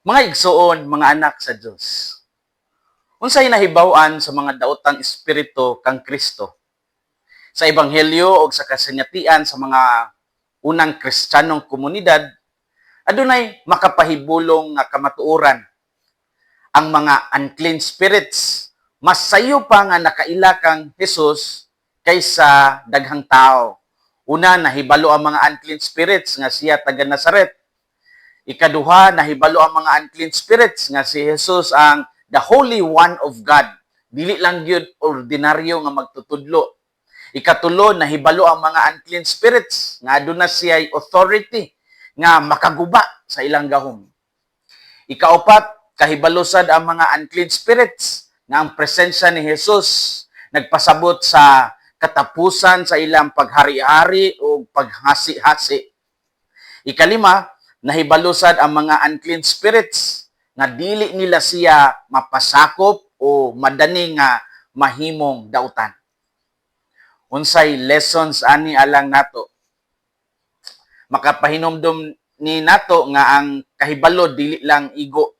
Mga igsuon, mga anak sa Dios. Unsay nahibaw-an sa mga daotang espiritu kang Kristo? Sa ebanghelyo o sa kasanyatian sa mga unang Kristiyanong komunidad, adunay makapahibulong nga kamatuoran. Ang mga unclean spirits, mas sayo pa nga nakaila kang Jesus kaysa daghang tao. Una, nahibalo ang mga unclean spirits nga siya taga Nazaret. Ikaduha, nahibalo ang mga unclean spirits nga si Jesus ang the Holy One of God. Dili lang gyud ordinaryo nga magtutudlo. Ikatulo, nahibalo ang mga unclean spirits nga aduna siya authority nga makaguba sa ilang gahom. Ikaupat, kahibalo sad ang mga unclean spirits nga ang presensya ni Jesus nagpasabot sa katapusan sa ilang paghari-hari o paghasi-hasi. Ikalima, nahibalo sad ang mga unclean spirits nga dili nila siya mapasakop o madani nga mahimong dautan. Unsay lessons ani alang nato? Makapahinomdom ni nato nga ang kahibalo dili lang igo.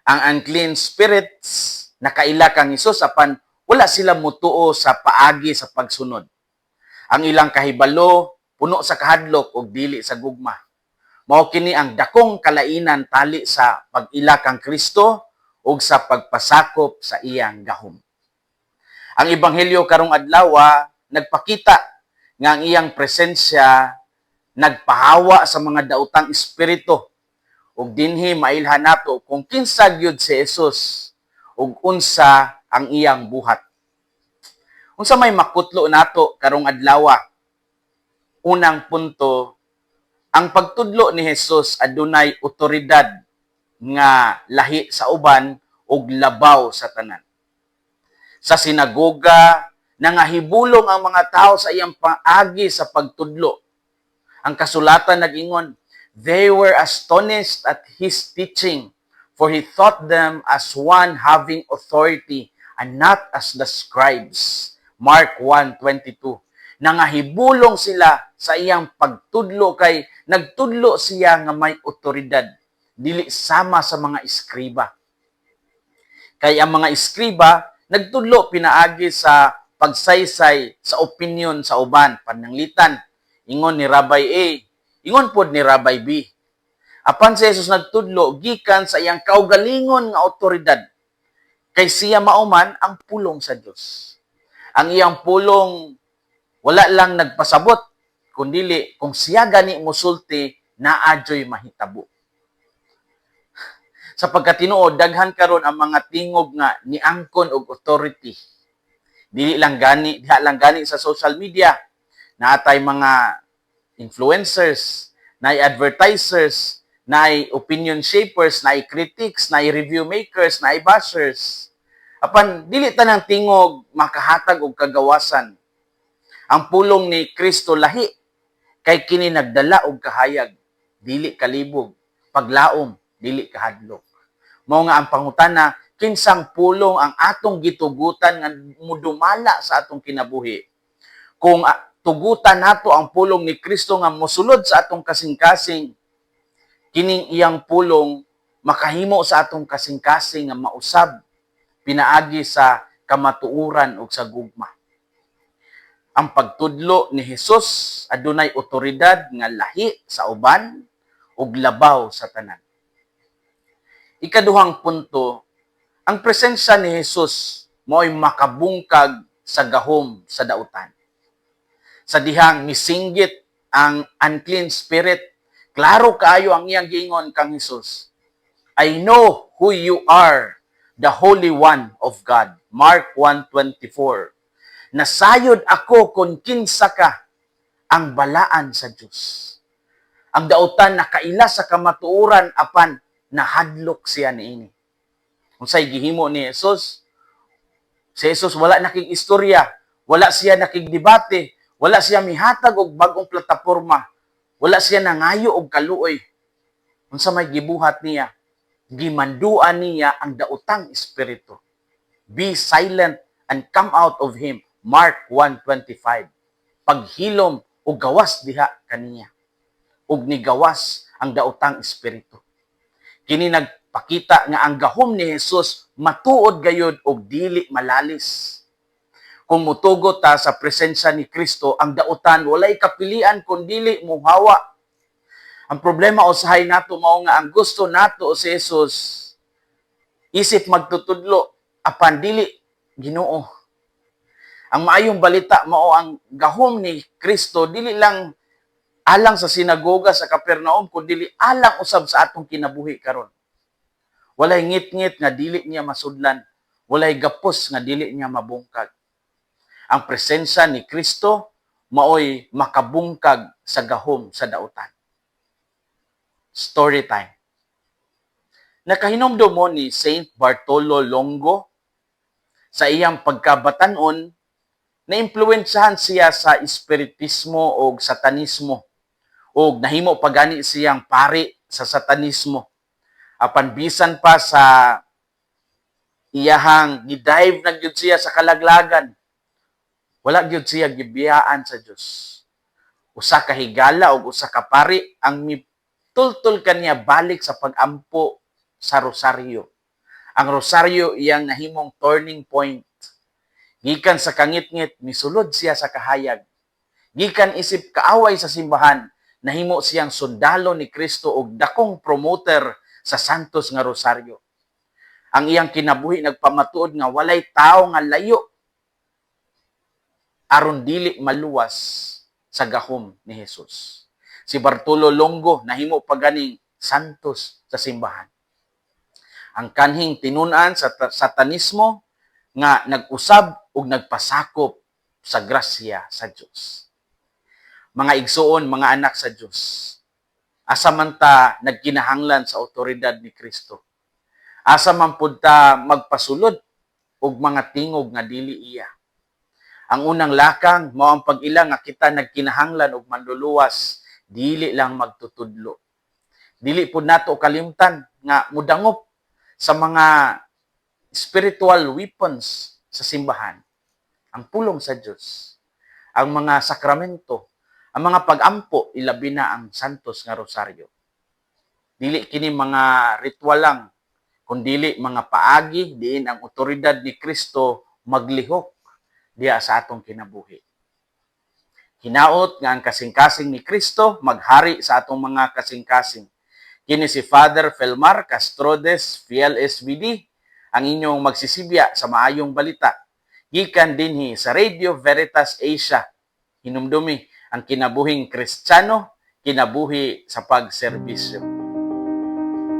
Ang unclean spirits nakaila kang Hesus, apan wala sila mutuo sa paagi sa pagsunod. Ang ilang kahibalo puno sa kahadlok ug dili sa gugma. Mao kini ang dakong kalainan tali sa pag-ila kang Kristo ug sa pagpasakop sa iyang gahom. Ang ebanghelyo karong adlaw nagpakita nga ang iyang presensya nagpahawa sa mga daotang espiritu, ug dinhi mailhan nato kung kinsa gyud si Jesus ug unsa ang iyang buhat. Unsa may makutlo nato karong adlaw? Unang punto, ang pagtudlo ni Jesus adunay otoridad nga lahi sa uban ug labaw sa tanan. Sa sinagoga, nangahibulong ang mga tao sa iyang paagi sa pagtudlo. Ang kasulatan nag-ingon, "They were astonished at his teaching, for he taught them as one having authority and not as the scribes." Mark 1:22. Nangahibulong sila sa iyang pagtudlo kay nagtudlo siya nga may otoridad, dili sama sa mga eskriba. Kay ang mga eskriba nagtudlo pinaagi sa pagsaysay sa opinion sa uban, pananglitan. Ingon ni Rabbi A, ingon pod ni Rabbi B. Apan si Jesus nagtudlo gikan sa iyang kaugalingon nga otoridad. Kay siya mao man ang pulong sa Dios. Ang iyang pulong wala lang nagpasabot, kundili kung siya gani musulti, naa juy mahitabo. Sa pagkatinuod, daghan karon ang mga tingog nga niangkon og authority. Dili lang gani, diha lang gani sa social media. Naatay mga influencers, naay advertisers, naay opinion shapers, naay critics, naay review makers, naay bashers. Apan dili tanang tingog makahatag og kagawasan. Ang pulong ni Kristo lahi kay kini nagdala og kahayag, dili kalibog, paglaom, dili kahadlok. Mao nga ang pangutana, kinsang pulong ang atong gitugutan nga mudumala sa atong kinabuhi? Kung tugutan nato ang pulong ni Kristo nga mosulod sa atong kasing-kasing, kining iyang pulong makahimo sa atong kasing-kasing nga mausab pinaagi sa kamatuoran ug sa gugma. Ang pagtudlo ni Jesus adunay otoridad nga lahi sa uban ug labaw sa tanan. Ikaduhang punto, ang presensya ni Jesus mao'y makabungkag sa gahom sa dautan. Sa dihang misinggit ang unclean spirit, klaro kaayo ang iyang giingon kang Jesus, "I know who you are, the Holy One of God." Mark 1:24. "Nasayod ako kung kinsa ka, ang balaan sa Dios." Ang dautan nakaila sa kamatuoran, apan nahadlok siya niini. Unsay gihimo ni Jesus? Si Jesus wala nakig-istorya, wala siya nakigdebate, wala siya mihatag og bag-ong plataporma, wala siya nangayo og kaluoy. Unsa may gibuhat niya? Gimanduan niya ang daotang espiritu. "Be silent and come out of him." Mark 1:25. "Paghilom o gawas diha kaniya." Ug nigawas ang daotang espiritu. Kini nagpakita Pakita nga ang gahom ni Jesus matuod gayud og dili malalis. Kung mutugot ta sa presensya ni Kristo, ang dautan walay kapilian kun dili muhawa. Ang problema usahay nato mao nga ang gusto nato si Jesus isip magtutudlo apan dili Ginoo. Ang maayong balita mao ang gahom ni Kristo dili lang alang sa sinagoga sa Capernaum kundi alang usab sa atong kinabuhi karon. Walay ngit-ngit nga dili niya masudlan, walay gapos nga dili niya mabungkag. Ang presensya ni Kristo maoy makabungkag sa gahom sa dautan. Story time. Nakahinumdom mo ni Saint Bartolo Longo? Sa iyang pagkabatanon, naimpluwensyahan siya sa espiritismo o satanismo o nahimo pa gani siyang pari sa satanismo. Apan bisan pa sa iyahang gidive na gyud siya sa kalaglagan, wala gyud siya gibiyaan sa Dios. Usa ka higala og usa ka pari ang mitultol kaniya balik sa pagampo sa rosaryo. Ang rosaryo iyang nahimong turning point. Gikan sa kangitngit, misulod siya sa kahayag. Gikan isip kaaway sa simbahan, nahimo siyang sundalo ni Kristo og dakong promoter sa Santos nga Rosaryo. Ang iyang kinabuhi nagpamatuod nga walay tawo nga layo aron dili maluwas sa gahom ni Jesus. Si Bartolo Longo nahimo pa ganing santos sa simbahan. Ang kanhing tinun-an sa satanismo nga nag-usab ug nagpasakop sa grasya sa Dios. Mga igsuon, mga anak sa Dios, asa man ta nagkinahanglan sa otoridad ni Kristo? Asa man pud ta magpasulod og mga tingog nga dili iya? Ang unang lakang mao ang pag-ila nga kita nagkinahanglan og manluluwas, dili lang magtutudlo. Dili pud nato kalimtan nga mudangop sa mga spiritual weapons sa simbahan. Ang pulong sa Dios, ang mga sakramento, ang mga pagampo, ilabi na ang Santos nga Rosaryo. Dili kini mga ritual lang, kundili mga paagi diin ang otoridad ni Kristo maglihok diha sa atong kinabuhi. Hinaot nga ang kasing-kasing ni Kristo maghari sa atong mga kasing-kasing. Kini si Father Felmar Castrodes, FLSVD, ang inyong magsisibya sa maayong balita. Gikan dinhi sa Radio Veritas Asia. Hinumdumi ang kinabuhing Kristiyano, kinabuhi sa pagserbisyo.